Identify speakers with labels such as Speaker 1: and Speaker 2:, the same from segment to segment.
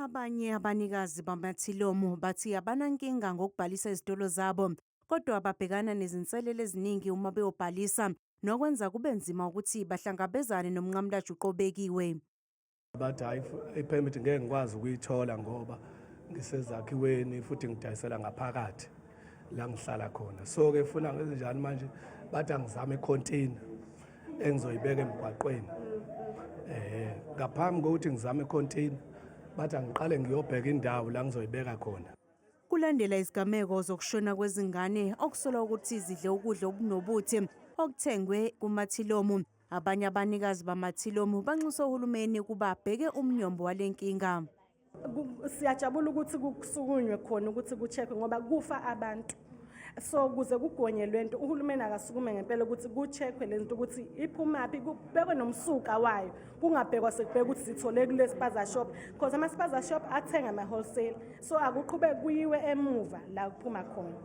Speaker 1: Abanye abanikazi bamathilomu bathi abanankinga ngokubhalisa izitolo zabo, kodwa babhekana nezinselele eziningi uma beyobhalisa, nokwenza kube nzima ukuthi bahlangabezane nomnqamulajuqu obekiwe.
Speaker 2: Bathi hhayi, i-permit ngeke ngikwazi ukuyithola ngoba ngisezakhiweni futhi ngidayisela ngaphakathi la ngihlala khona. So-ke funa ngenzenjani manje? Bathi angizame i-container engizoyibeka emgwaqweni. Ngaphambi kokuthi ngizame i-container, bathi angiqale ngiyobheka indawo la ngizoyibeka khona.
Speaker 1: Kulandela izigameko zokushona kwezingane okusolwa ukuthi zidle ukudla okunobuthi okuthengwe kumathilomu, abanye abanikazi bamathilomu banxusa uhulumeni ukuba abheke umnyombo wale nkinga.
Speaker 3: Siyajabula ukuthi kusukunywe khona ukuthi ku-check-we ngoba kufa abantu. So kuze kugonye lento, uhulumeni akasukume ngempela ukuthi ku-check-we lento ukuthi iphumaphi, kubekwe nomsuka wayo, kungabhekwa sekubheka ukuthi sithole kule spaza shop, because ama-spaza shop athenga ama-wholesale, so akuqhubeke kuyiwe emuva la kuphuma khona.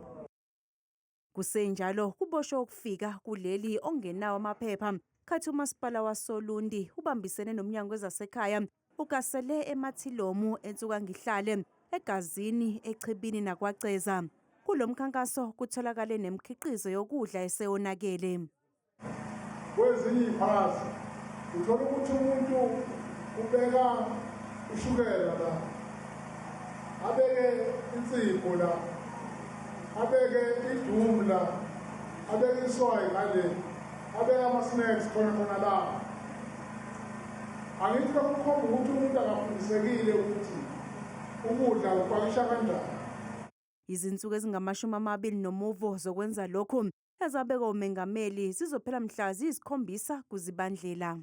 Speaker 1: Kusenjalo, kuboshwe ukufika kuleli ongenawo amaphepha, khathi umasipala wasoLundi ubambisene nomnyango wezasekhaya ugasele emathilomu eNsukangihlale, eGazini, eChibini naKwaCeza. Kulo mkhankaso kutholakale nemikhiqizo yokudla eseyonakele.
Speaker 4: Kwezinye iy'phazi uthola ukuthi umuntu ubeka ushukela la, abeke insipho la, abeke iDoom la, abeke iswayi ngale, abeke ama-snacks khona khona la. Angithi lokukhomba ukuthi umuntu akafundisekile ukuthi ukudla upakisha kanjani.
Speaker 1: Izinsuku ezingama-20 zokwenza lokhu ezabekwa umengameli zizophela mhla ziyisikhombisa kuZibandlela.